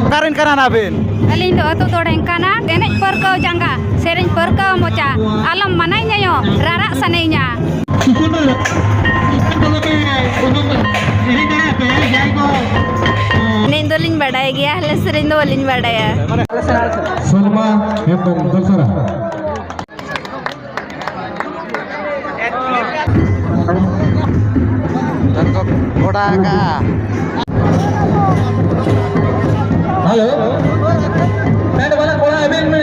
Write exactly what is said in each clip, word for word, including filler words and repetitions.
ᱚᱠᱟᱨᱮᱱ ᱠᱟᱱᱟ ᱱᱟᱵᱤᱱ? ᱟᱹᱞᱤᱧ ᱫᱚ ᱟᱹᱛᱩ ᱫᱚ ᱰᱷᱮᱝᱠᱟᱱᱟ, ᱮᱱᱮᱡ ᱯᱟᱹᱨᱠᱟᱹᱣ ᱡᱟᱸᱜᱟ, ᱥᱮᱨᱮᱧ ᱯᱟᱹᱨᱠᱟᱹᱣ ᱢᱚᱪᱟ, ᱟᱞᱚᱢ ᱢᱟᱱᱟᱧ ᱟᱭᱳ, ᱨᱟᱨᱟᱜ ᱥᱟᱱᱟᱧᱟ᱾ ᱮᱱᱮᱡ ᱫᱚᱞᱤᱧ ᱵᱟᱰᱟᱭ ᱜᱮᱭᱟ, ᱟᱞᱮ ᱥᱮᱨᱮᱧ ᱫᱚ ᱵᱟᱹᱞᱤᱧ ᱵᱟᱰᱟᱭᱟ᱾ ᱥᱚᱞᱢᱟ ᱦᱮᱢᱵᱨᱚᱢ ᱫᱚᱥᱨᱟ᱾ ᱡᱚᱛᱚ ᱠᱚ ᱜᱚᱰᱟ ᱟᱠᱟᱜᱼᱟ᱾ ᱦᱮᱞᱳ, ᱯᱮᱱᱴ ᱵᱟᱞᱟ ᱠᱚᱲᱟ ᱟᱵᱮᱱ ᱢᱮ᱾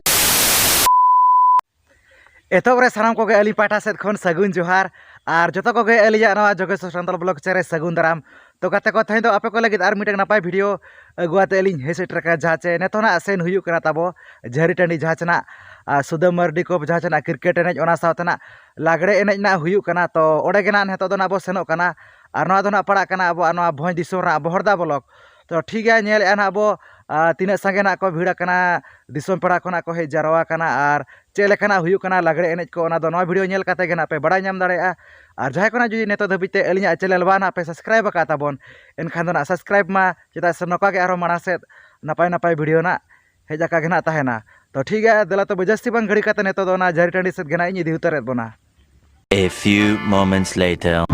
ᱮᱛᱚᱦᱚᱵ ᱨᱮ ᱥᱟᱱᱟᱢ ᱠᱚᱜᱮ ᱟᱹᱞᱤᱧ ᱯᱟᱦᱴᱟ ᱥᱮᱫ ᱠᱷᱚᱱ ᱥᱟᱹᱜᱩᱱ ᱡᱚᱦᱟᱨ, ᱟᱨ ᱡᱚᱛᱚ ᱠᱚᱜᱮ ᱟᱹᱞᱤᱧᱟᱜ ᱱᱚᱣᱟ ᱡᱳᱜᱮᱥᱣᱚᱨ ᱥᱟᱱᱛᱟᱲ ᱵᱞᱚᱜ ᱪᱮᱱᱮᱞ ᱨᱮ ᱥᱟᱹᱜᱩᱱ ᱫᱟᱨᱟᱢ᱾ ᱛᱚ ᱜᱟᱛᱮ ᱠᱚ, ᱛᱮᱦᱮᱧ ᱫᱚ ᱟᱯᱮ ᱠᱚ ᱞᱟᱹᱜᱤᱫ ᱟᱨ ᱢᱤᱫᱴᱟᱝ ᱱᱟᱯᱟᱭ ᱵᱷᱤᱰᱤᱭᱳ ᱟᱹᱜᱩ ᱟᱛᱮ ᱞᱤᱧ ᱦᱮᱡ ᱥᱮᱴᱮᱨ ᱟᱠᱟᱱᱟ, ᱡᱟᱦᱟᱸ ᱪᱮ ᱱᱤᱛᱚᱜ ᱱᱟᱜ ᱥᱮᱱ ᱦᱩᱭᱩᱜ ᱠᱟᱱᱟ ᱛᱟᱵᱚ ᱡᱷᱟᱹᱨᱤ ᱴᱟᱺᱰᱤ, ᱡᱟᱦᱟᱸ ᱪᱮ ᱱᱟᱜ, ᱟᱨ ᱥᱩᱫᱟᱹᱢ ᱢᱟᱹᱨᱰᱤ ᱠᱚ, ᱡᱟᱦᱟᱸ ᱪᱮ ᱱᱟᱜ ᱠᱨᱤᱠᱮᱴ ᱮᱱᱮᱡ, ᱚᱱᱟ ᱥᱟᱶᱛᱮ ᱱᱟᱜ ᱞᱟᱜᱽᱲᱮ ᱮᱱᱮᱡ ᱱᱟᱜ ᱦᱩᱭᱩᱜ ᱠᱟᱱᱟ᱾ ᱛᱚ ᱚᱸᱰᱮ ᱜᱮ ᱱᱟᱜ ᱱᱤᱛᱚᱜ ᱫᱚ ᱱᱟᱜ ᱵᱚ ᱥᱮᱱᱚᱜ ᱠᱟᱱᱟ᱾ ᱟᱨ ᱱᱚᱣᱟ ᱫᱚ ᱱᱟᱜ ᱯᱟᱲᱟᱜ ᱠᱟᱱᱟ ᱟᱵᱚᱣᱟᱜ ᱱᱚᱣᱟ ᱵᱷᱚᱸᱡᱽ ᱫᱤᱥᱚᱢ ᱨᱮᱱᱟᱜ ᱵᱚᱦᱚᱲᱫᱟ ᱵᱞᱚᱠ᱾ ᱛᱚ ᱴᱷᱤᱠ ᱜᱮᱭᱟ, ᱧᱮᱞᱮᱫᱼᱟ ᱱᱟᱜ ᱵᱚ, ᱟᱨ ᱛᱤᱱᱟᱹᱜ ᱥᱟᱸᱜᱮ ᱱᱟᱜ ᱠᱚ ᱵᱷᱤᱲ ᱟᱠᱟᱱᱟ, ᱫᱤᱥᱚᱢ ᱯᱮᱲᱟ ᱠᱷᱚᱱᱟᱜ ᱠᱚ ᱦᱮᱡ ᱡᱟᱨᱣᱟ ᱟᱠᱟᱱᱟ, ᱟᱨ ᱪᱮᱫ ᱞᱮᱠᱟᱱᱟᱜ ᱦᱩᱭᱩᱜ ᱠᱟᱱᱟ ᱞᱟᱜᱽᱲᱮ ᱮᱱᱮᱡ ᱠᱚ, ᱚᱱᱟ ᱫᱚ ᱱᱚᱣᱟ ᱵᱷᱤᱰᱤᱭᱳ ᱧᱮᱞ ᱠᱟᱛᱮ ᱜᱮ ᱱᱟᱜ ᱯᱮ ᱵᱟᱲᱟᱭ ᱧᱟᱢ ᱫᱟᱲᱮᱭᱟᱜᱼᱟ᱾ ᱟᱨ ᱡᱟᱦᱟᱸᱭ ᱠᱚ ᱱᱟᱜ ᱡᱩᱫᱤ ᱱᱤᱛᱚᱜ ᱫᱷᱟᱹᱵᱤᱡ ᱛᱮ ᱟᱹᱞᱤᱧᱟᱜ ᱪᱮᱱᱮᱞ ᱵᱟᱝ ᱱᱟᱜ ᱯᱮ ᱥᱟᱵᱥᱠᱨᱟᱭᱤᱵ ᱟᱠᱟᱫ ᱛᱟᱵᱚᱱ, ᱮᱱᱠᱷᱟᱱ ᱫᱚ ᱱᱟᱜ ᱥᱟᱵᱥᱠᱨᱟᱭᱤᱵ ᱢᱟ, ᱪᱮᱫᱟᱜ ᱥᱮ ᱱᱚᱝᱠᱟ ᱜᱮ ᱟᱨᱦᱚᱸ ᱢᱟᱲᱟᱝ ᱥᱮᱫ ᱱᱟᱯᱟᱭ ᱱᱟᱯᱟᱭ ᱵᱷᱤᱰᱤᱭᱳ ᱱᱟᱜ ᱦᱮᱡ ᱟᱠᱟ ᱜᱮ ᱱᱟᱜ ᱛᱟᱦᱮᱱᱟ᱾ ᱛᱚ ᱴᱷᱤᱠ ᱜᱮᱭᱟ, ᱫᱮᱞᱟ ᱛᱚᱵᱮ ᱡᱟᱹᱥᱛᱤ ᱵᱟᱝ ᱜᱷᱟᱹᱲᱤ ᱠᱟᱛᱮ ᱱᱤᱛᱚᱜ ᱫᱚ ᱚᱱᱟ ᱡᱷᱟᱹᱨᱤ ᱴᱟᱺᱰᱤ ᱥᱮᱫ ᱜᱮ ᱱᱟᱜ ᱤᱧ ᱤᱫᱤ ᱩᱛᱟᱹᱨᱮᱫ ᱵᱚᱱᱟ᱾ A few moments later.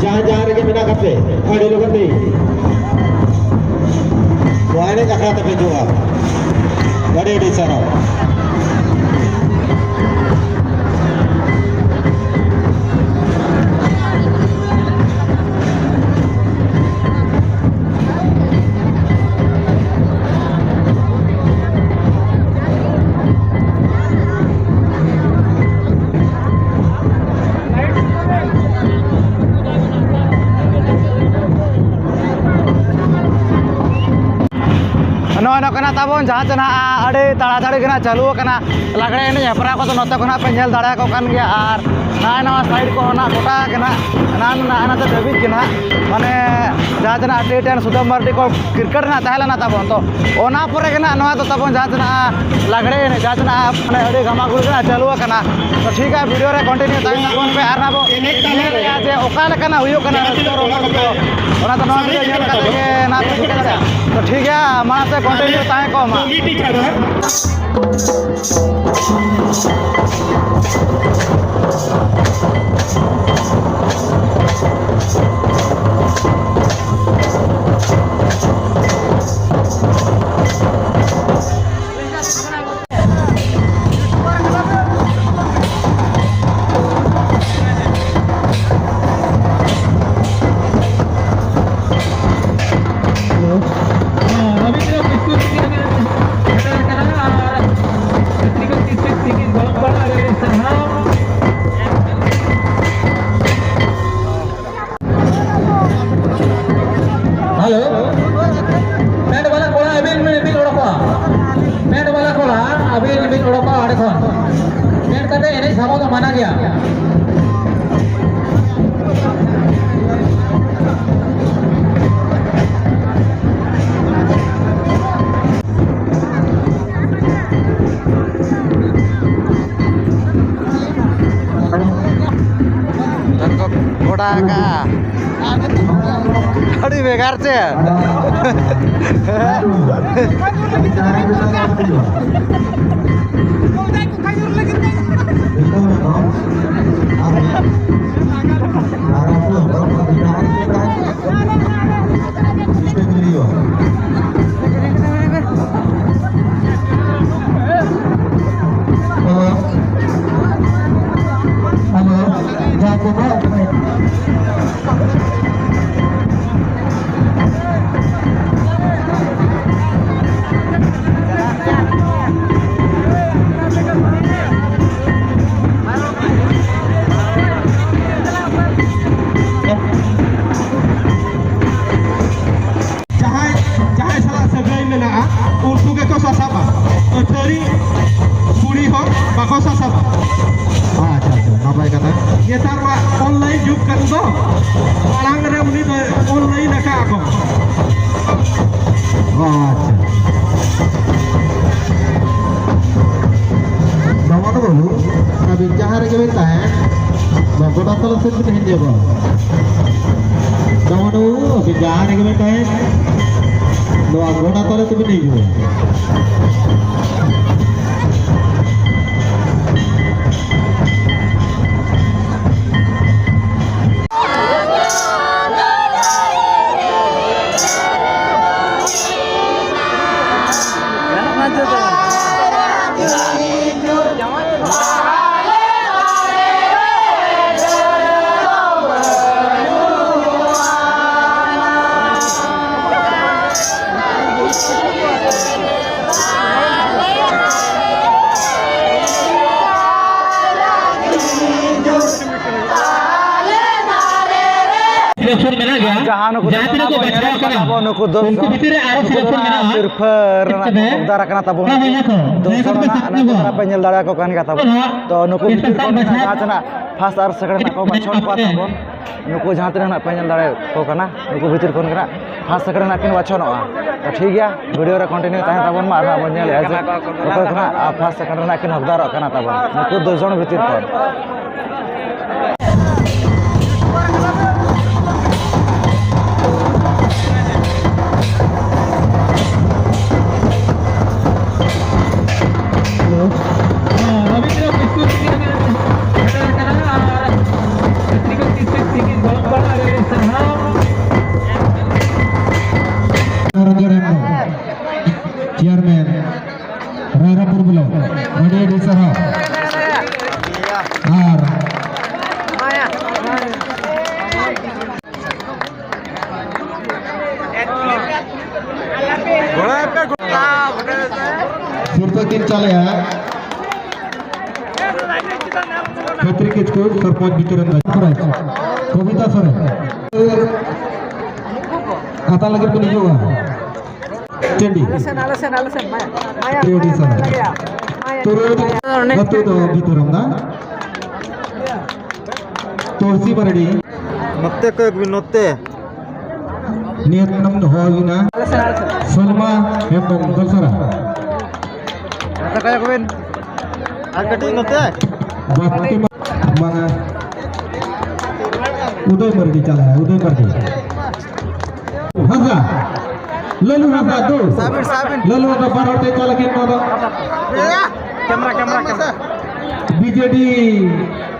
ᱡᱟᱦᱟᱸ ᱡᱟᱦᱟᱸ ᱨᱮᱜᱮ ᱢᱮᱱᱟᱜ ᱠᱟᱜ ᱯᱮ, ᱟᱹᱰᱤ ᱞᱚᱜᱚᱱ ᱛᱮ ᱱᱚᱣᱟ ᱮᱱᱮᱡ ᱟᱠᱷᱲᱟ ᱛᱮᱯᱮ ᱦᱤᱡᱩᱜᱼᱟ᱾ ᱟᱹᱰᱤ ᱟᱹᱰᱤ ᱥᱟᱨᱦᱟᱣ᱾ ᱱᱚᱜᱼᱚᱭ ᱱᱚᱝᱠᱟᱱᱟᱜ ᱛᱟᱵᱚᱱ ᱡᱟᱦᱟᱸ ᱛᱮ ᱱᱟᱦᱟᱜ ᱟᱹᱰᱤ ᱛᱟᱲᱟᱛᱟᱲᱤ ᱜᱮ ᱱᱟᱦᱟᱜ ᱪᱟᱹᱞᱩ ᱟᱠᱟᱱᱟ᱾ ᱞᱟᱜᱽᱲᱮ ᱮᱱᱮᱡ ᱦᱮᱯᱨᱟᱣ ᱠᱚᱫᱚ ᱱᱚᱛᱮ ᱠᱷᱚᱱᱟᱜ ᱯᱮ ᱧᱮᱞ ᱫᱟᱲᱮᱭᱟᱠᱚ ᱠᱟᱱ ᱜᱮᱭᱟ᱾ ᱟᱨ ᱱᱚᱜᱼᱚᱭ ᱱᱚᱣᱟ ᱥᱟᱭᱤᱰ ᱠᱚ ᱚᱱᱟ ᱜᱚᱴᱟ ᱜᱮ ᱱᱟᱦᱟᱜ ᱦᱟᱱᱟ ᱱᱟᱜ ᱦᱟᱱᱟ ᱫᱷᱟᱹᱵᱤᱡ ᱜᱮ ᱱᱟᱦᱟᱜ, ᱢᱟᱱᱮ, ᱡᱟᱦᱟᱸ ᱛᱤᱱᱟᱹᱜ ᱴᱤ ᱴᱮᱱ ᱥᱩᱫᱟᱹᱢ ᱢᱟᱨᱰᱤ ᱠᱚ ᱠᱨᱤᱠᱮᱴ ᱨᱮᱱᱟᱜ ᱛᱟᱦᱮᱸ ᱞᱮᱱᱟ ᱛᱟᱵᱚᱱ, ᱛᱚ ᱚᱱᱟ ᱯᱚᱨᱮ ᱜᱮ ᱱᱟᱦᱟᱜ ᱱᱚᱣᱟ ᱫᱚ ᱛᱟᱵᱚᱱ ᱡᱟᱦᱟᱸ ᱛᱤᱱᱟᱹᱜ ᱞᱟᱜᱽᱲᱮ ᱮᱱᱮᱡ ᱡᱟᱦᱟᱸ ᱛᱤᱱᱟᱹᱜ ᱢᱟᱱᱮ ᱟᱹᱰᱤ ᱜᱷᱟᱢᱟᱜᱷᱩᱲ ᱜᱮ ᱱᱟᱦᱟᱜ ᱪᱟᱹᱞᱩ ᱟᱠᱟᱱᱟ᱾ ᱛᱚ ᱴᱷᱤᱠ ᱜᱮᱭᱟ, ᱵᱷᱤᱰᱤᱭᱳ ᱨᱮ ᱠᱚᱱᱴᱤᱱᱤᱭᱩ ᱛᱟᱦᱮᱱ ᱛᱟᱵᱚᱱ ᱯᱮ ᱟᱨ ᱱᱟᱦᱟᱜ ᱵᱚ ᱧᱮᱞᱮᱜᱼᱟ ᱡᱮ ᱚᱠᱟ ᱞᱮᱠᱟᱱᱟᱜ ᱦᱩᱭᱩᱜ ᱠᱟᱱᱟ ᱨᱟᱹᱥᱠᱟᱹ ᱨᱚᱢᱚᱡᱽ ᱠᱚ, ᱚᱱᱟ ᱫᱚ ᱱᱚᱣᱟ ᱵᱷᱤᱰᱤᱭᱳ ᱧᱮᱞ ᱠᱟᱛᱮ ᱜᱮ ᱱᱟᱦᱟᱜ ᱯᱮ ᱴᱷᱤᱠᱟᱹ ᱫᱟᱲᱮᱭᱟᱜᱼᱟ᱾ ᱛᱚ ᱴᱷᱤᱠ ᱜᱮᱭᱟ, ᱢᱟᱲᱟᱝ ᱥᱮᱫ ᱠᱚᱱᱴᱤᱱᱤᱭᱩ ᱛᱟᱦᱮᱸ ᱠᱚᱜ ᱢᱟ᱾ ᱦᱮᱞᱳ, ᱯᱮᱱᱴ ᱵᱟᱞᱟ ᱠᱚᱲᱟ, ᱟᱹᱵᱤᱱ ᱵᱤᱱ ᱚᱰᱚᱠᱚᱜᱼᱟ᱾ ᱯᱮᱱᱴ ᱵᱟᱞᱟ ᱠᱚᱲᱟ, ᱟᱹᱵᱤᱱ ᱵᱤᱱ ᱚᱰᱚᱠᱚᱜᱼᱟ ᱚᱸᱰᱮ ᱠᱷᱚᱱ᱾ ᱯᱮᱱᱴ ᱠᱟᱛᱮ ᱮᱱᱮᱡ ᱥᱟᱵᱚᱜ ᱫᱚ ᱢᱟᱱᱟ ᱜᱮᱭᱟ᱾ ᱡᱚᱛᱚ ᱠᱚ ᱜᱚᱰᱟ ᱟᱠᱟᱜᱼᱟ᱾ ᱟᱹᱰᱤ ᱵᱷᱮᱜᱟᱨ ᱪᱮ? ᱡᱟᱦᱟᱸᱭ, ᱡᱟᱦᱟᱸᱭ ᱥᱟᱞᱟᱜ ᱥᱟᱹᱜᱟᱹᱭ ᱢᱮᱱᱟᱜᱼᱟ, ᱩᱱᱠᱩ ᱜᱮᱠᱚ ᱥᱟᱥᱟᱵᱟ᱾ ᱟᱹᱛᱷᱟᱹᱲᱤ ᱠᱩᱲᱤ ᱦᱚᱲ ᱵᱟᱠᱚ ᱥᱟᱥᱟᱵᱟ᱾ ᱟᱪᱪᱷᱟ, ᱟᱪᱪᱷᱟ, ᱱᱟᱯᱟᱭ ᱠᱟᱛᱷᱟ᱾ ᱱᱮᱛᱟᱨ ᱢᱟ online ᱡᱩᱜᱽ ᱠᱟᱱ ᱫᱚ, ᱢᱟᱲᱟᱝ ᱨᱮ ᱩᱱᱤ ᱫᱚ online ᱟᱠᱟᱫ ᱠᱚ᱾ ᱟᱪᱪᱷᱟ᱾ ᱫᱟᱢᱟᱱ ᱵᱟᱹᱵᱩ, ᱟᱹᱵᱤᱱ ᱡᱟᱦᱟᱸ ᱨᱮᱜᱮ ᱵᱤᱱ ᱛᱟᱦᱮᱸᱱ, ᱱᱚᱣᱟ ᱜᱚᱰᱟ ᱛᱟᱞᱟ ᱥᱮᱫ ᱵᱤᱱ ᱦᱮᱡ ᱧᱚᱜᱚᱜᱼᱟ᱾ ᱫᱟᱢᱟᱱ ᱵᱟᱹᱵᱩ, ᱟᱹᱵᱤᱱ ᱡᱟᱦᱟᱸ ᱨᱮᱜᱮ ᱵᱤᱱ ᱛᱟᱦᱮᱸᱱ, ᱱᱚᱣᱟ ᱜᱚᱰᱟ ᱛᱟᱞᱟ ᱛᱮᱵᱤᱱ ᱦᱤᱡᱩᱜᱼᱟ᱾ Selection ᱢᱮᱱᱟᱜ ᱜᱮᱭᱟ᱾ ᱡᱟᱦᱟᱸ ᱱᱩᱠᱩ ᱡᱟᱦᱟᱸ ᱛᱤᱱᱟᱹᱜ ᱠᱚ ᱵᱟᱪᱷᱟᱣ ᱠᱟᱱᱟ, ᱛᱟᱵᱚᱱ, ᱱᱩᱠᱩ ᱫᱚᱥ ᱩᱱᱠᱩ ᱡᱚᱱ, ᱵᱷᱤᱛᱤᱨ ᱨᱮ ᱟᱨᱚ ᱱᱩᱠᱩ ᱫᱚ selection ᱱᱟᱜ ᱢᱮᱱᱟᱜᱼᱟ᱾ ᱥᱤᱨᱯᱷᱟᱹ ᱨᱮᱱᱟᱜ ᱦᱮᱸ, ᱦᱮᱸ, ᱦᱚᱠᱫᱟᱨ ᱠᱟᱱᱟ ᱛᱟᱵᱚᱱ᱾ ᱦᱮᱸ, ᱦᱮᱸ, ᱦᱮᱸ, ᱫᱚᱥ ᱦᱮᱸ, ᱡᱚᱱ ᱦᱮᱸ, ᱱᱟᱜ ᱦᱮᱸ, ᱱᱤᱛᱚᱜ ᱫᱚ ᱱᱟᱜ ᱯᱮ ᱧᱮᱞ ᱫᱟᱲᱮᱭᱟᱠᱚ ᱠᱟᱱ ᱜᱮᱭᱟ ᱛᱟᱵᱚᱱ᱾ ᱦᱮᱸ, ᱦᱮᱸ᱾ ᱛᱚ, ᱱᱩᱠᱩ ᱵᱷᱤᱛᱤᱨ ᱠᱷᱚᱱ ᱱᱟᱜ ᱡᱟᱦᱟᱸ ᱛᱤᱱᱟᱹᱜ first ᱟᱨ second ᱱᱟᱜ ᱠᱚ ᱵᱟᱪᱷᱚᱱ ᱠᱚᱣᱟ ᱛᱟᱵᱚᱱ, ᱱᱩᱠᱩ ᱡᱟᱦᱟᱸ ᱛᱤᱱᱟᱹᱜ ᱱᱟᱜ ᱯᱮ ᱧᱮᱞ ᱫᱟᱲᱮᱭᱟᱠᱚ ᱠᱟᱱᱟ, ᱱᱩᱠᱩ ᱵᱷᱤᱛᱤᱨ ᱠᱷᱚᱱ ᱜᱮ ᱱᱟᱜ first second ᱱᱟᱜ ᱠᱤᱱ ᱵᱟᱪᱷᱚᱱᱚᱜᱼᱟ᱾ ᱛᱚ, ᱴᱷᱤᱠ ᱜᱮᱭᱟ, video ᱨᱮ continue ᱛᱟᱦᱮᱸ ᱛᱟᱵᱚᱱ ᱢᱟ, ᱟᱨ ᱦᱟᱸᱜ ᱵᱚᱱ ᱧᱮᱞᱮᱜᱼᱟ ᱡᱮ ᱚᱠᱚᱭ ᱠᱚ ᱱᱟᱜ first second ᱨᱮᱱᱟᱜ ᱠᱤᱱ ᱦᱚᱠᱫᱟᱨᱚᱜ ᱠᱟᱱᱟ ᱛᱟᱵᱚᱱ, ᱱᱩᱠᱩ ᱫᱚᱥ ᱡᱚᱱ ᱵᱷᱤᱛᱤᱨ ᱠᱷᱚᱱ᱾ ᱪᱮᱭᱟᱨᱢᱮᱱ ᱨᱟᱭᱨᱚᱝᱯᱩᱨ ᱵᱞᱚᱠ, ᱟᱹᱰᱤ ᱟᱹᱰᱤ ᱥᱟᱨᱦᱟᱣ᱾ ᱟᱨ ᱪᱟᱞᱮᱜᱼᱟ᱾ ᱠᱷᱟᱹᱛᱨᱤ ᱠᱤᱥᱠᱩ, ᱥᱚᱨᱯᱚᱧᱪ ᱵᱤᱪᱟᱹᱨᱮᱱ ᱨᱟᱡᱽ ᱠᱚᱵᱤᱛᱟ ᱥᱚᱨᱮᱱ᱾ ᱠᱟᱛᱷᱟ ᱞᱟᱹᱜᱤᱫ ᱵᱤᱱ ᱦᱤᱡᱩᱜᱼᱟ᱾ ᱴᱟᱺᱰᱤ᱾ ᱟᱞᱮ ᱥᱮᱱ, ᱟᱞᱮ ᱥᱮᱱ, ᱟᱞᱮ ᱥᱮᱱ, ᱢᱟᱭᱟ, ᱢᱟᱭᱟ, ᱴᱟᱺᱰᱤ ᱢᱟᱭᱟ, ᱥᱟᱨ᱾ ᱢᱟᱭᱟ, ᱢᱟᱭᱟ, ᱛᱩᱨᱩᱭ ᱢᱟᱭᱟ᱾ ᱟᱹᱛᱩ ᱫᱚ ᱵᱤᱛᱩᱨᱟᱢ ᱫᱟ᱾ ᱛᱩᱞᱥᱤ ᱢᱟᱨᱰᱤ᱾ ᱱᱚᱛᱮ ᱠᱚᱭᱚᱜ ᱵᱤᱱ, ᱱᱚᱛᱮ᱾ ᱱᱤᱭᱟᱹ ᱛᱟᱭᱱᱚᱢ ᱫᱚᱦᱚ ᱦᱩᱭᱱᱟ ᱥᱚᱞᱢᱟ ᱦᱮᱢᱵᱨᱚᱢ ᱫᱚᱥᱨᱟ᱾ ᱱᱚᱛᱮ ᱠᱚᱭᱚᱜ ᱵᱤᱱ᱾ ᱟᱨ ᱠᱟᱹᱴᱤᱡ ᱱᱚᱛᱮ᱾ ᱵᱟᱯᱛᱤ ᱢᱟ-, ᱢᱟᱱᱟ᱾ ᱩᱫᱚᱭ ᱢᱟᱨᱰᱤ ᱪᱟᱞᱟᱜᱼᱟ, ᱩᱫᱚᱭ ᱢᱟᱨᱰᱤ᱾ ᱦᱟᱸᱥᱫᱟ, ᱞᱟᱞᱩ ᱦᱟᱸᱥᱫᱟ ᱫᱩ᱾ ᱥᱟᱵᱤᱱ, ᱥᱟᱵᱤᱱ᱾ ᱞᱟᱞᱩ ᱦᱟᱸᱥᱫᱟ ᱵᱟᱨ ᱦᱚᱲ ᱛᱮ ᱪᱟᱞᱟᱜ ᱠᱤᱱ ᱱᱚᱣᱟ ᱫᱚ᱾ Camera, camera, camera. ᱵᱤᱡᱮᱰᱤ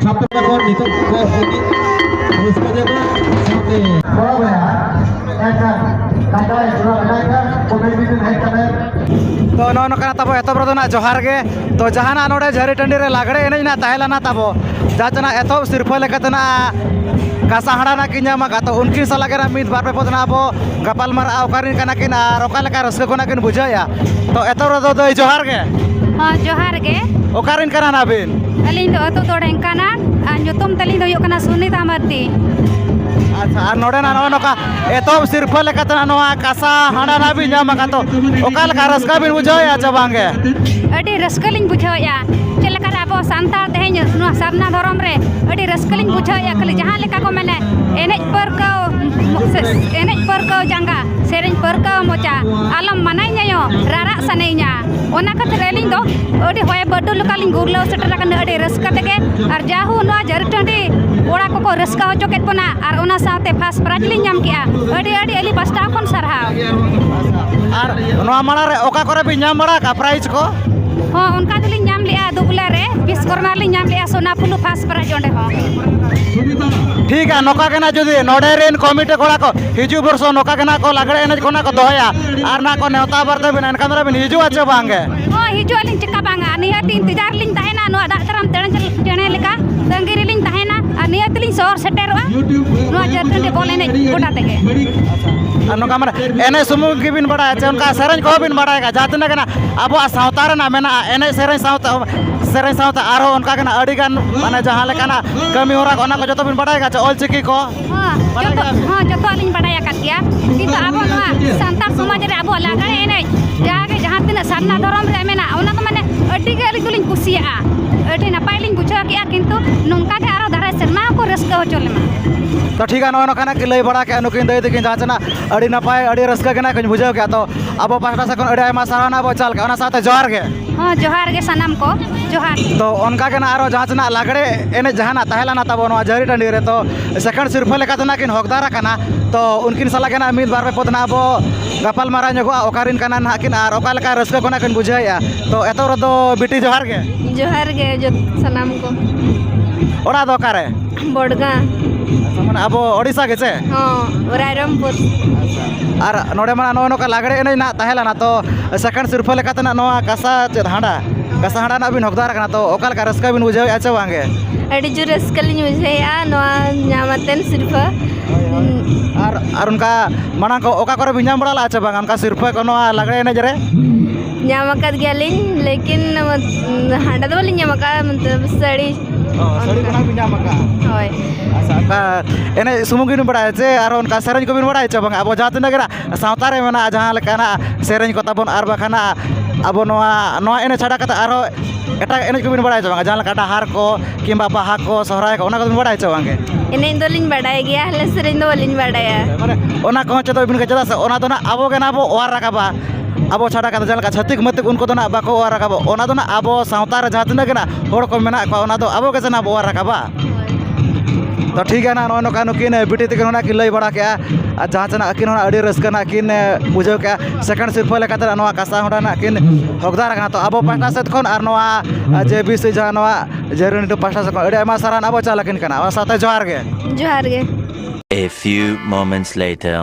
ᱪᱷᱟᱛᱨᱚ ᱠᱚ ᱱᱤᱛᱚᱜ ᱠᱚ ᱨᱟᱹᱥᱠᱟᱹ ᱡᱮ ᱥᱟᱶᱛᱮ᱾ ᱛᱚ ᱱᱚᱜᱼᱚ ᱱᱚᱝᱠᱟ ᱛᱟᱵᱚ ᱮᱛᱚᱦᱚᱵ ᱨᱮᱫᱚ ᱱᱟᱜ ᱡᱚᱦᱟᱨ ᱜᱮ᱾ ᱛᱚ ᱡᱟᱦᱟᱱᱟᱜ ᱱᱚᱰᱮ ᱡᱷᱟᱹᱨᱤ ᱴᱟᱺᱰᱤ ᱨᱮ ᱞᱟᱜᱽᱲᱮ ᱮᱱᱮᱡ ᱱᱟᱜ ᱛᱟᱦᱮᱸ ᱞᱮᱱᱟ ᱛᱟᱵᱚ, ᱡᱟᱦᱟᱸ ᱪᱮ ᱱᱟᱜ ᱮᱛᱚᱦᱚᱵ ᱥᱤᱨᱯᱷᱟᱹ ᱞᱮᱠᱟᱛᱮ ᱱᱟᱜ ᱠᱟᱥᱟ ᱦᱟᱸᱰᱟ ᱱᱟᱜ ᱠᱤᱱ ᱧᱟᱢ ᱟᱠᱟᱫ, ᱛᱚ ᱩᱱᱠᱤᱱ ᱥᱟᱞᱟᱜ ᱜᱮ ᱱᱟᱜ ᱢᱤᱫ ᱵᱟᱨ ᱯᱮ ᱯᱚᱫ ᱱᱟᱜ ᱟᱵᱚ ᱜᱟᱯᱟᱞ ᱢᱟᱨᱟᱜᱼᱟ, ᱚᱠᱟᱨᱮᱱ ᱠᱟᱱᱟ ᱠᱤᱱ ᱟᱨ ᱚᱠᱟ ᱞᱮᱠᱟ ᱨᱟᱹᱥᱠᱟᱹ ᱠᱚ ᱱᱟᱜ ᱠᱤᱱ ᱵᱩᱡᱷᱟᱹᱣᱮᱫᱼᱟ᱾ ᱛᱚ ᱮᱛᱚᱦᱚᱵ ᱨᱮᱫᱚ ᱫᱟᱹᱭ ᱡᱚᱦᱟᱨ ᱜᱮ᱾ ᱦᱚᱸ, ᱡᱚᱦᱟᱨ ᱜᱮ᱾ ᱚᱠᱟᱨᱮᱱ ᱠᱟᱱᱟ ᱱᱟᱜ ᱵᱤᱱ? ᱟᱹᱞᱤᱧ ᱫᱚ ᱟᱹᱛᱩ ᱫᱚ ᱰᱷᱮᱝᱠᱟᱱᱟᱞ, ᱟᱨ ᱧᱩᱛᱩᱢ ᱛᱟᱹᱞᱤᱧ ᱫᱚ ᱦᱩᱭᱩᱜ ᱠᱟᱱᱟ ᱥᱩᱱᱤᱛᱟ ᱢᱟᱨᱰᱤ᱾ ᱟᱪᱪᱷᱟ, ᱟᱨ ᱱᱚᱰᱮᱱᱟᱜ ᱱᱚᱜᱼᱚ ᱱᱚᱝᱠᱟ ᱮᱛᱚᱦᱚᱵ ᱥᱤᱨᱯᱷᱟᱹ ᱞᱮᱠᱟᱛᱮ ᱱᱚᱣᱟ ᱠᱟᱥᱟ ᱦᱟᱸᱰᱟ ᱱᱟᱜ ᱵᱤᱱ ᱧᱟᱢ ᱟᱠᱟᱫ, ᱛᱚ ᱚᱠᱟ ᱞᱮᱠᱟ ᱨᱟᱹᱥᱠᱟᱹ ᱵᱤᱱ ᱵᱩᱡᱷᱟᱹᱣᱮᱫᱼᱟ ᱪᱮ ᱵᱟᱝ ᱜᱮ? ᱟᱹᱰᱤ ᱨᱟᱹᱥᱠᱟᱹ ᱞᱤᱧ ᱵᱩᱡᱷᱟᱹᱣᱮᱫᱼᱟ᱾ ᱪᱮᱫ ᱞᱮᱠᱟᱨᱮ ᱟᱵᱚ ᱥᱟᱱᱛᱟᱲ ᱛᱮᱦᱮᱧ ᱱᱚᱣᱟ ᱥᱟᱨᱱᱟ ᱫᱷᱚᱨᱚᱢ ᱨᱮ ᱟᱹᱰᱤ ᱨᱟᱹᱥᱠᱟᱹ ᱞᱤᱧ ᱵᱩᱡᱷᱟᱹᱣᱮᱫᱼᱟ᱾ ᱠᱷᱟᱹᱞᱤ ᱡᱟᱦᱟᱸ ᱞᱮᱠᱟ ᱠᱚ ᱢᱮᱱᱟ, ᱮᱱᱮᱡ ᱯᱟᱹᱨᱠᱟᱹᱣ, ᱮᱱᱮᱡ ᱯᱟᱹᱨᱠᱟᱹᱣ ᱡᱟᱸᱜᱟ, ᱥᱮᱨᱮᱧ ᱯᱟᱹᱨᱠᱟᱹᱣ ᱢᱚᱪᱟ, ᱟᱞᱚᱢ ᱢᱟᱱᱟᱧ ᱟᱭᱳ, ᱨᱟᱨᱟᱜ ᱥᱟᱱᱟᱧᱟ᱾ ᱚᱱᱟ ᱠᱷᱟᱹᱛᱤᱨ ᱟᱹᱞᱤᱧ ᱫᱚ ᱟᱹᱰᱤ ᱦᱚᱭ ᱵᱟᱹᱨᱰᱩ ᱞᱮᱠᱟᱞᱤᱧ ᱜᱩᱨᱞᱟᱹᱣ ᱥᱮᱴᱮᱨ ᱟᱠᱟᱱᱟ, ᱟᱹᱰᱤ ᱨᱟᱹᱥᱠᱟᱹ ᱛᱮᱜᱮ᱾ ᱟᱨ ᱡᱟᱦᱩ ᱱᱚᱣᱟ ᱡᱟᱹᱨᱤ ᱴᱟᱺᱰᱤ ᱠᱚᱲᱟ ᱠᱚᱠᱚ ᱨᱟᱹᱥᱠᱟᱹ ᱦᱚᱪᱚ ᱠᱮᱫ ᱵᱚᱱᱟ, ᱟᱨ ᱚᱱᱟ ᱥᱟᱶᱛᱮ ᱯᱷᱟᱥᱴ ᱯᱨᱟᱭᱤᱡᱽ ᱞᱤᱧ ᱧᱟᱢ ᱠᱮᱜᱼᱟ᱾ ᱟᱹᱰᱤ ᱟᱹᱰᱤ ᱟᱹᱞᱤᱧ ᱯᱟᱥᱴᱟ ᱠᱷᱚᱱ ᱥᱟᱨᱦᱟᱣ᱾ ᱟᱨ ᱱᱚᱣᱟ ᱢᱟᱲᱟᱝ ᱨᱮ ᱚᱠᱟ ᱠᱚᱨᱮ ᱵᱤᱱ ᱧᱟᱢ ᱵᱟᱲᱟ ᱟᱠᱟᱫ ᱯᱨᱟᱭᱤᱡᱽ ᱠᱚ? ᱦᱚᱸ, ᱚᱱᱠᱟ ᱫᱚᱞᱤᱧ ᱧᱟᱢ ᱞᱮᱜᱼᱟ, ᱫᱩᱵᱽᱞᱟ ᱨᱮ ᱵᱤᱥᱠᱚᱨᱢᱟ ᱨᱮᱞᱤᱧ ᱧᱟᱢ ᱞᱮᱜᱼᱟ ᱥᱳᱱᱟ ᱯᱷᱩᱞᱩ ᱯᱷᱟᱥᱴ ᱯᱨᱟᱭᱤᱡᱽ ᱚᱸᱰᱮ ᱦᱚᱸ᱾ ᱴᱷᱤᱠ ᱜᱮᱭᱟ, ᱱᱚᱝᱠᱟ ᱜᱮ ᱱᱟᱜ ᱡᱩᱫᱤ ᱱᱚᱰᱮ ᱨᱮᱱ ᱠᱚᱢᱤᱴᱤ ᱠᱚᱲᱟ ᱠᱚ ᱦᱤᱡᱩᱜ ᱵᱚᱨᱥᱚ ᱱᱚᱝᱠᱟ ᱜᱮ ᱱᱟᱜ ᱠᱚ ᱞᱟᱜᱽᱲᱮ ᱮᱱᱮᱡ ᱠᱚ ᱱᱟᱜ ᱠᱚ ᱫᱚᱦᱚᱭᱟ ᱟᱨ ᱱᱟᱜ ᱠᱚ ᱱᱮᱣᱛᱟ ᱵᱟᱨᱛᱮ ᱵᱤᱱ, ᱮᱱᱠᱷᱟᱱ ᱫᱚ ᱵᱤᱱ ᱦᱤᱡᱩᱜᱼᱟ ᱪᱮ ᱵᱟᱝ ᱜᱮ? ᱦᱚᱸ, ᱦᱤᱡᱩᱜ ᱟᱹᱞᱤᱧ, ᱪᱮᱠᱟ ᱵᱟᱝᱟ, ᱱᱤᱦᱟᱹᱛ ᱤᱱᱛᱮᱡᱟᱨ ᱞᱤᱧ ᱛᱟᱦᱮᱱᱟ, ᱱᱚᱣᱟ ᱫᱟᱜ ᱫᱟᱨᱟᱢ ᱪᱮᱬᱮ, ᱪᱮᱬᱮ ᱞᱮᱠᱟ ᱛᱟᱺᱜᱤ ᱨᱮᱞᱤᱧ ᱛᱟᱦᱮᱱᱟ᱾ ᱟᱨ ᱱᱤᱭᱟᱹ ᱛᱮᱞᱤᱧ ᱥᱚᱦᱚᱨ ᱥᱮᱴᱮᱨᱚᱜᱼᱟ ᱱᱚᱣᱟ ᱡᱟᱹᱨᱤ ᱴᱟᱺᱰᱤ ᱵᱚᱞ ᱮᱱᱮᱡ ᱜᱚᱰᱟ ᱛᱮᱜᱮ᱾ ᱟᱨ ᱱᱚᱝᱠᱟ ᱢᱟᱱᱮ ᱮᱱᱮᱡ ᱥᱩᱢᱩᱝ ᱜᱮᱵᱤᱱ ᱵᱟᱲᱟᱭᱟ ᱪᱮ ᱚᱱᱠᱟ ᱥᱮᱨᱮᱧ ᱠᱚᱦᱚᱸ ᱵᱤᱱ ᱵᱟᱲᱟᱭ ᱜᱮᱭᱟ? ᱡᱟᱦᱟᱸ ᱛᱤᱱᱟᱹᱜ ᱜᱟᱱ ᱟᱵᱚᱣᱟᱜ ᱥᱟᱶᱛᱟ ᱨᱮᱱᱟᱜ ᱢᱮᱱᱟᱜᱼᱟ, ᱮᱱᱮᱡ ᱥᱮᱨᱮᱧ ᱥᱟᱶᱛᱮ, ᱥᱮᱨᱮᱧ ᱥᱟᱶᱛᱮ ᱟᱨᱦᱚᱸ ᱚᱱᱠᱟ ᱜᱮ ᱱᱟᱜ ᱟᱹᱰᱤ ᱜᱟᱱ ᱢᱟᱱᱮ ᱡᱟᱦᱟᱸ ᱞᱮᱠᱟᱱᱟᱜ ᱠᱟᱹᱢᱤ ᱦᱚᱨᱟ ᱠᱚ, ᱚᱱᱟ ᱠᱚ ᱡᱚᱛᱚ ᱵᱤᱱ ᱵᱟᱲᱟᱭ ᱜᱮᱭᱟ ᱪᱮ? ᱚᱞ ᱪᱤᱠᱤ ᱠᱚ? ᱦᱚᱸ, ᱵᱟᱲᱟᱭ ᱡᱚᱛᱚ, ᱜᱮᱭᱟ? ᱦᱚᱸ, ᱡᱚᱛᱚᱣᱟᱜ ᱞᱤᱧ ᱵᱟᱲᱟᱭ ᱟᱠᱟᱫ ᱜᱮᱭᱟ᱾ ᱠᱤᱱᱛᱩ ᱟᱵᱚ ᱱᱚᱣᱟ ᱥᱟᱱᱛᱟᱲ ᱥᱚᱢᱟᱡᱽ ᱨᱮ ᱟᱵᱚᱣᱟᱜ ᱞᱟᱜᱽᱬᱮ ᱮᱱᱮᱡ ᱡᱟᱦᱟᱸ ᱜᱮ ᱡᱟᱦᱟᱸ ᱛᱤᱱᱟᱹᱜ ᱥᱟᱨᱱᱟ ᱫᱷᱚᱨᱚᱢ ᱨᱮ ᱢᱮᱱᱟᱜᱼᱟ, ᱚᱱᱟ ᱫᱚ ᱢᱟᱱᱮ ᱟᱹᱰᱤ ᱜᱮ ᱟᱹᱞᱤᱧ ᱫᱚᱞᱤᱧ ᱠᱩᱥᱤᱭᱟᱜᱼᱟ, ᱟᱹᱰᱤ ᱱᱟᱯᱟᱭ ᱞᱤᱧ ᱵᱩᱡᱷᱟᱹᱣ ᱠᱮᱜᱼᱟ᱾ ᱠᱤᱱᱛᱩ ᱱᱚᱝᱠᱟ ᱜᱮ ᱟᱨᱚ ᱫᱟᱨᱟᱭ ᱥᱮᱨᱢᱟ ᱦᱚᱸᱠᱚ ᱨᱟᱹᱥᱠᱟᱹ ᱦᱚᱪᱚ ᱞᱮᱢᱟ᱾ ᱛᱚ ᱴᱷᱤᱠ ᱜᱮᱭᱟ, ᱱᱚᱜᱼᱚᱭ ᱱᱚᱝᱠᱟᱱᱟᱜ ᱠᱤᱱ ᱞᱟᱹᱭ ᱵᱟᱲᱟ ᱠᱮᱜᱼᱟ ᱱᱩᱠᱤᱱ ᱫᱟᱹᱭ ᱛᱟᱹᱠᱤᱱ, ᱡᱟᱦᱟᱸ ᱪᱮᱱᱟᱜ ᱟᱹᱰᱤ ᱱᱟᱯᱟᱭ, ᱟᱹᱰᱤ ᱨᱟᱹᱥᱠᱟᱹ ᱜᱮ ᱱᱟᱜ ᱠᱤᱱ ᱵᱩᱡᱷᱟᱹᱣ ᱠᱮᱜᱼᱟ᱾ ᱛᱚ ᱟᱵᱚ ᱯᱟᱦᱴᱟ ᱥᱮᱫ ᱠᱷᱚᱱ ᱟᱹᱰᱤ ᱟᱭᱢᱟ ᱥᱟᱨᱦᱟᱣ ᱱᱟᱜ ᱵᱚ ᱪᱟᱞ ᱠᱟᱜᱼᱟ, ᱚᱱᱟ ᱥᱟᱶᱛᱮ ᱡᱚᱦᱟᱨ ᱜᱮ᱾ ᱦᱚᱸ, ᱡᱚᱦᱟᱨ ᱜᱮ ᱥᱟᱱᱟᱢ ᱠᱚ, ᱡᱚᱦᱟᱨ᱾ ᱛᱚ ᱚᱱᱠᱟ ᱜᱮ ᱱᱟᱜ ᱟᱨᱚ ᱡᱟᱦᱟᱸ ᱪᱮᱱᱟᱜ ᱞᱟᱜᱽᱲᱮ ᱮᱱᱮᱡ ᱡᱟᱦᱟᱱᱟᱜ ᱛᱟᱦᱮᱸ ᱞᱮᱱᱟ ᱛᱟᱵᱚ ᱱᱚᱣᱟ ᱡᱟᱹᱨᱤ ᱴᱟᱺᱰᱤ ᱨᱮ, ᱛᱚ ᱥᱮᱠᱮᱱᱰ ᱥᱤᱨᱯᱷᱟᱹ ᱞᱮᱠᱟᱛᱮ ᱱᱟᱜ ᱠᱤᱱ ᱦᱚᱠᱫᱟᱨ ᱟᱠᱟᱱᱟ᱾ ᱛᱚ ᱩᱱᱠᱤᱱ ᱥᱟᱞᱟᱜ ᱜᱮ ᱱᱟᱜ ᱢᱤᱫ ᱵᱟᱨ ᱯᱮ ᱯᱚᱫ ᱱᱟᱜ ᱵᱚ ᱜᱟᱯᱟᱞ ᱢᱟᱨᱟᱣ ᱧᱚᱜᱚᱜᱼᱟ, ᱚᱠᱟᱨᱮᱱ ᱠᱟᱱᱟ ᱱᱟᱜ ᱠᱤᱱ ᱟᱨ ᱚᱠᱟ ᱞᱮᱠᱟ ᱨᱟᱹᱥᱠᱟᱹ ᱠᱚ ᱱᱟᱜ ᱠᱤᱱ ᱵᱩᱡᱷᱟᱹᱣᱮᱫᱼᱟ᱾ ᱛᱚ ᱮᱛᱚᱦᱚᱵ ᱨᱮᱫᱚ ᱵᱤᱴᱤ ᱡᱚᱦᱟᱨ ᱜᱮ᱾ ᱡᱚᱦᱟᱨ ᱜᱮ ᱡᱚᱛ-, ᱥᱟᱱᱟᱢ ᱠᱚ᱾ ᱚᱲᱟᱜ ᱫᱚ ᱚᱠᱟᱨᱮ? ᱵᱚᱰᱜᱟ᱾ ᱟᱪᱪᱷᱟ, ᱢᱟᱱᱮ ᱟᱵᱚ ᱳᱰᱤᱥᱟ ᱜᱮ ᱪᱮ? ᱦᱚᱸ, ᱨᱟᱭᱨᱚᱝᱯᱩᱨ᱾ ᱟᱨ ᱱᱚᱰᱮ ᱢᱟ ᱱᱚᱜᱼᱚᱭ ᱱᱚᱝᱠᱟ ᱞᱟᱜᱽᱲᱮ ᱮᱱᱮᱡ ᱱᱟᱜ ᱛᱟᱦᱮᱸ ᱞᱮᱱᱟ, ᱛᱚ ᱥᱮᱠᱮᱱᱰ ᱥᱤᱨᱯᱷᱟᱹ ᱞᱮᱠᱟᱛᱮ ᱱᱟᱜ ᱱᱚᱣᱟ ᱠᱟᱸᱥᱟ ᱪᱮᱫ ᱦᱟᱸᱰᱟ, ᱠᱟᱸᱥᱟ ᱦᱟᱸᱰᱟ ᱱᱟᱜ ᱵᱤᱱ ᱦᱚᱠᱫᱟᱨ ᱟᱠᱟᱱᱟ, ᱛᱚ ᱚᱠᱟ ᱞᱮᱠᱟ ᱨᱟᱹᱥᱠᱟᱹ ᱵᱤᱱ ᱵᱩᱡᱷᱟᱹᱣᱮᱫᱼᱟ ᱪᱮ ᱵᱟᱝ ᱜᱮ? ᱟᱹᱰᱤ ᱡᱳᱨ ᱨᱟᱹᱥᱠᱟᱹ ᱞᱤᱧ ᱵᱩᱡᱷᱟᱹᱣᱮᱫᱼᱟ ᱱᱚᱣᱟ ᱧᱟᱢ ᱟᱛᱮᱱ ᱥᱤᱨᱯᱷᱟᱹ᱾ ᱟᱨ, ᱟᱨ ᱚᱱᱠᱟ ᱢᱟᱲᱟᱝ ᱠᱚ ᱚᱠᱟ ᱠᱚᱨᱮ ᱵᱤᱱ ᱧᱟᱢ ᱵᱟᱲᱟ ᱞᱮᱫᱼᱟ ᱪᱮ ᱵᱟᱝ ᱚᱱᱠᱟ ᱥᱤᱨᱯᱷᱟᱹ ᱠᱚ ᱱᱚᱣᱟ ᱞᱟᱜᱽᱲᱮ ᱮᱱᱮᱡ ᱨᱮ? ᱧᱟᱢ ᱟᱠᱟᱫ ᱜᱮᱭᱟᱞᱤᱧ, ᱞᱮᱠᱤᱱ ᱦᱟᱸᱰᱮ ᱫᱚ ᱵᱟᱹᱞᱤᱧ ᱧᱟᱢ ᱟᱠᱟᱫᱼᱟ, ᱢᱚᱛᱞᱚᱵ ᱥᱟᱹᱲᱤ᱾ ᱚ, ᱥᱟᱹᱲᱤ ᱚᱱᱠᱟ᱾ ᱠᱷᱚᱱᱟᱜ ᱵᱤᱱ ᱧᱟᱢ ᱟᱠᱟᱫᱼᱟ? ᱦᱳᱭ᱾ ᱟᱪᱪᱷᱟ, ᱚᱱᱠᱟ ᱮᱱᱮᱡ ᱥᱩᱢᱩᱝ ᱜᱮᱵᱤᱱ ᱵᱟᱲᱟᱭᱟ ᱪᱮ ᱟᱨᱦᱚᱸ ᱚᱱᱠᱟ ᱥᱮᱨᱮᱧ ᱠᱚᱵᱤᱱ ᱵᱟᱲᱟᱭᱟ ᱪᱮ ᱵᱟᱝ? ᱟᱵᱚ ᱡᱟᱦᱟᱸ ᱛᱤᱱᱟᱹᱜ ᱜᱮ ᱱᱟᱜ ᱥᱟᱶᱛᱟ ᱨᱮ ᱢᱮᱱᱟᱜᱼᱟ, ᱡᱟᱦᱟᱸ ᱞᱮᱠᱟᱱᱟᱜ ᱥᱮᱨᱮᱧ ᱠᱚ ᱛᱟᱵᱚᱱ, ᱟᱨ ᱵᱟᱠᱷᱟᱱ ᱟᱵᱚ ᱱᱚᱣᱟ, ᱱᱚᱣᱟ ᱮᱱᱮᱡ ᱪᱷᱟᱰᱟ ᱠᱟᱛᱮ ᱟᱨᱦᱚᱸ ᱮᱴᱟᱜ ᱮᱱᱮᱡ ᱠᱚᱵᱤᱱ ᱵᱟᱲᱟᱭᱟ ᱪᱮ ᱵᱟᱝ? ᱡᱟᱦᱟᱸ ᱞᱮᱠᱟ ᱰᱟᱦᱟᱨ ᱠᱚ ᱠᱤᱝᱵᱟ ᱵᱟᱦᱟ ᱠᱚ, ᱥᱚᱦᱨᱟᱭ ᱠᱚ, ᱚᱱᱟ ᱠᱚᱵᱤᱱ ᱵᱟᱲᱟᱭᱟ ᱪᱮ ᱵᱟᱝ ᱜᱮ? ᱮᱱᱮᱡ ᱫᱚᱞᱤᱧ ᱵᱟᱰᱟᱭ ᱜᱮᱭᱟ, ᱟᱞᱮ ᱥᱮᱨᱮᱧ ᱫᱚ ᱵᱟᱹᱞᱤᱧ ᱵᱟᱰᱟᱭᱟ᱾ ᱢᱟᱱᱮ ᱚᱱᱟ ᱠᱚᱦᱚᱸ ᱪᱮᱫᱚᱜ ᱵᱤᱱ, ᱪᱮᱫᱟᱜ ᱥᱮ ᱚᱱᱟ ᱫᱚ ᱱᱟᱜ ᱟᱵᱚ ᱜᱮ ᱱᱟᱜ ᱵᱚ ᱚᱣᱟᱨ ᱨᱟᱠᱟᱵᱟ᱾ ᱟᱵᱚ ᱪᱷᱟᱰᱟ ᱠᱟᱛᱮ ᱡᱟᱦᱟᱸ ᱞᱮᱠᱟ ᱪᱷᱟᱹᱛᱤᱠ ᱢᱟᱹᱛᱤᱠ ᱩᱱᱠᱩ ᱫᱚ ᱱᱟᱜ ᱵᱟᱠᱚ ᱚᱣᱟᱨ ᱨᱟᱠᱟᱵᱟ᱾ ᱚᱱᱟ ᱫᱚ ᱱᱟᱜ ᱟᱵᱚ ᱥᱟᱶᱛᱟ ᱨᱮ ᱡᱟᱦᱟᱸ ᱛᱤᱱᱟᱹᱜ ᱜᱮ ᱱᱟᱜ ᱦᱚᱲ ᱠᱚ ᱢᱮᱱᱟᱜ ᱠᱚᱣᱟ, ᱚᱱᱟ ᱫᱚ ᱟᱵᱚ ᱜᱮ ᱥᱮ ᱱᱟᱜ ᱵᱚ ᱚᱣᱟᱨ ᱨᱟᱠᱟᱵᱟ᱾ ᱛᱚ ᱴᱷᱤᱠ ᱜᱮᱭᱟ ᱱᱟᱜ, ᱱᱚᱜᱼᱚᱭ ᱱᱚᱝᱠᱟ ᱱᱩᱠᱤᱱ ᱵᱤᱴᱤ ᱛᱟᱹᱠᱤᱱ ᱦᱚᱸ ᱱᱟᱜ ᱠᱤᱱ ᱞᱟᱹᱭ ᱵᱟᱲᱟ ᱠᱮᱜᱼᱟ᱾ ᱟᱨ ᱡᱟᱦᱟᱸ ᱪᱮ ᱱᱟᱜ ᱟᱹᱠᱤᱱ ᱦᱚᱸ ᱱᱟᱜ ᱟᱹᱰᱤ ᱨᱟᱹᱥᱠᱟᱹ ᱱᱟᱜ ᱠᱤᱱ ᱵᱩᱡᱷᱟᱹᱣ ᱠᱮᱜᱼᱟ᱾ ᱥᱮᱠᱮᱱᱰ ᱥᱤᱨᱯᱷᱟᱹ ᱞᱮᱠᱟᱛᱮ ᱱᱟᱜ ᱱᱚᱣᱟ ᱠᱟᱸᱥᱟ ᱦᱚᱸᱰᱟ ᱱᱟᱜ ᱠᱤᱱ ᱦᱚᱠᱫᱟᱨ ᱟᱠᱟᱱᱟ᱾ ᱛᱚ ᱟᱵᱚ ᱯᱟᱦᱴᱟ ᱥᱮᱫ ᱠᱷᱚᱱ ᱟᱨ ᱱᱚᱣᱟ ᱡᱮ ᱵᱤᱥᱤ ᱡᱟᱦᱟᱸ ᱱᱚᱣᱟ ᱡᱟᱹᱨᱤ ᱴᱟᱺᱰᱤ ᱯᱟᱦᱴᱟ ᱥᱮᱫ ᱠᱷᱚᱱ ᱟᱹᱰᱤ ᱟᱭᱢᱟ ᱥᱟᱨᱦᱟᱣ ᱱᱟᱜ ᱵᱚ ᱪᱟᱞ ᱟᱹᱠᱤᱱ ᱠᱟᱱᱟ᱾ ᱚᱱᱟ ᱥᱟᱶᱛᱮ ᱡᱚᱦᱟᱨ ᱜᱮ᱾ ᱡᱚᱦᱟᱨ ᱜᱮ᱾ A few moments later.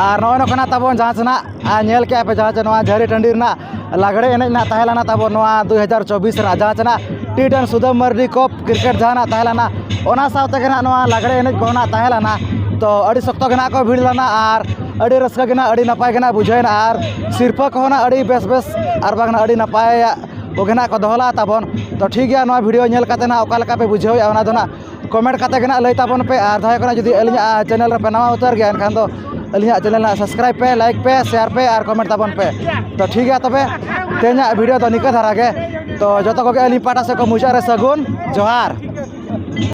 ᱟᱨ ᱱᱚᱜᱼᱚᱭ ᱱᱚᱝᱠᱟ ᱱᱟᱜ ᱛᱟᱵᱚᱱ ᱡᱟᱦᱟᱸ ᱥᱮᱱᱟᱜ, ᱟᱨ ᱧᱮᱞ ᱠᱮᱜᱼᱟ ᱯᱮ ᱡᱟᱦᱟᱸ ᱪᱮ ᱱᱚᱣᱟ ᱡᱟᱹᱨᱤ ᱴᱟᱺᱰᱤ ᱨᱮᱱᱟᱜ ᱞᱟᱜᱽᱲᱮ ᱮᱱᱮᱡ ᱱᱟᱜ ᱛᱟᱦᱮᱸ ᱞᱮᱱᱟ ᱛᱟᱵᱚᱱ ᱱᱚᱣᱟ ᱫᱩ ᱦᱟᱡᱟᱨ ᱪᱚᱵᱵᱤᱥ ᱨᱮᱱᱟᱜ, ᱡᱟᱦᱟᱸ ᱪᱮ ᱱᱟᱜ ᱴᱤ ᱰᱟᱱ ᱥᱩᱫᱟᱹᱢ ᱢᱟᱨᱰᱤ ᱠᱚᱯ ᱠᱨᱤᱠᱮᱴ ᱡᱟᱦᱟᱱᱟᱜ ᱛᱟᱦᱮᱸ ᱞᱮᱱᱟ, ᱚᱱᱟ ᱥᱟᱶ ᱛᱮᱜᱮ ᱱᱟᱜ ᱱᱚᱣᱟ ᱞᱟᱜᱽᱲᱮ ᱮᱱᱮᱡ ᱠᱚᱦᱚᱸ ᱱᱟᱜ ᱛᱟᱦᱮᱸ ᱞᱮᱱᱟ᱾ ᱛᱚ ᱟᱹᱰᱤ ᱥᱚᱠᱛᱚ ᱜᱮ ᱱᱟᱜ ᱠᱚ ᱵᱷᱤᱲ ᱞᱮᱱᱟ ᱟᱨ ᱟᱹᱰᱤ ᱨᱟᱹᱥᱠᱟᱹ ᱜᱮ ᱱᱟᱜ, ᱟᱹᱰᱤ ᱱᱟᱯᱟᱭ ᱜᱮ ᱱᱟᱜ ᱵᱩᱡᱷᱟᱹᱣ ᱮᱱᱟ᱾ ᱟᱨ ᱥᱤᱨᱯᱟᱹ ᱠᱚᱦᱚᱸ ᱱᱟᱜ ᱟᱹᱰᱤ ᱵᱮᱥ ᱵᱮᱥ ᱟᱨ ᱵᱟᱝ ᱱᱟᱜ ᱟᱹᱰᱤ ᱱᱟᱯᱟᱭᱟᱜ ᱠᱚᱜᱮ ᱱᱟᱜ ᱠᱚ ᱫᱚᱦᱚ ᱞᱮᱫᱼᱟ ᱛᱟᱵᱚᱱ᱾ ᱛᱚ ᱴᱷᱤᱠ ᱜᱮᱭᱟ, ᱱᱚᱣᱟ ᱵᱷᱤᱰᱤᱭᱳ ᱧᱮᱞ ᱠᱟᱛᱮ ᱱᱟᱜ ᱚᱠᱟ ᱞᱮᱠᱟ ᱯᱮ ᱵᱩᱡᱷᱟᱹᱣᱮᱫᱼᱟ, ᱚᱱᱟ ᱫᱚ ᱱᱟᱜ ᱠᱚᱢᱮᱱᱴ ᱠᱟᱛᱮ ᱜᱮ ᱱᱟᱜ ᱞᱟᱹᱭ ᱛᱟᱵᱚᱱ ᱯᱮ᱾ ᱟᱨ ᱡᱟᱦᱟᱸᱭ ᱠᱚ ᱱᱟᱜ ᱡᱩᱫᱤ ᱟᱹᱞᱤᱧᱟᱜ ᱪᱮᱱᱮᱞ ᱨᱮᱯᱮ ᱱᱟᱣᱟ ᱩᱛᱟᱹᱨ ᱜᱮᱭᱟ, ᱮᱱᱠᱷᱟᱱ ᱫᱚ ᱟᱹᱞᱤᱧᱟᱜ ᱪᱮᱱᱮᱞ ᱱᱟᱜ ᱥᱟᱵᱥᱠᱨᱟᱭᱤᱵᱽ ᱯᱮ, ᱞᱟᱭᱤᱠ ᱯᱮ, ᱥᱮᱭᱟᱨ ᱯᱮ ᱟᱨ ᱠᱚᱢᱮᱱᱴ ᱛᱟᱵᱚᱱ ᱯᱮ᱾ ᱛᱚ ᱴᱷᱤᱠ ᱜᱮᱭᱟ, ᱛᱚᱵᱮ ᱛᱮᱦᱮᱧᱟᱜ ᱵᱷᱤᱰᱤᱭᱳ ᱫᱚ ᱱᱤᱠᱟᱹ ᱫᱷᱟᱨᱟ ᱜᱮ᱾ ᱛᱚ ᱡᱚᱛᱚ ᱠᱚᱜᱮ ᱟᱹᱞᱤᱧ ᱯᱟᱦᱴᱟ ᱥᱮᱫ ᱠᱷᱚᱱ ᱢᱩᱪᱟᱹᱫ ᱨᱮ ᱥᱟᱹᱜᱩᱱ ᱡᱚᱦᱟᱨ᱾